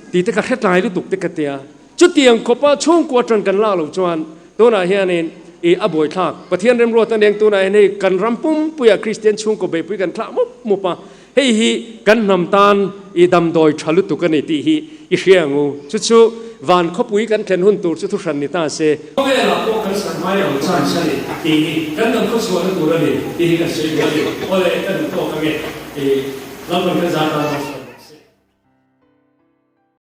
tih te ka hre tlai lutuk te ka tia. Chutiang khawpa chhungkua tan kan lak loh chuan tunah hianin i a buaithlak. Pathian remruat a neng tunah hian hei kan ram pumpuiah Kristian chhungkaw beihpui kan thlah mup mup a, hei hi kan hnam tan i damdawi tha lutuk a ni tih hi i hria ang u. Chu chu van khawpui kan thlen hun tur chu thuhran ni ta se. Khawvelah pawh kan sarhmai ang chance a ni tih hi kan dam khawchhuahna tur a ni tih hi kan sawi duh a ni. Awle ka duh tawk ange i Lalpan kan zah tan.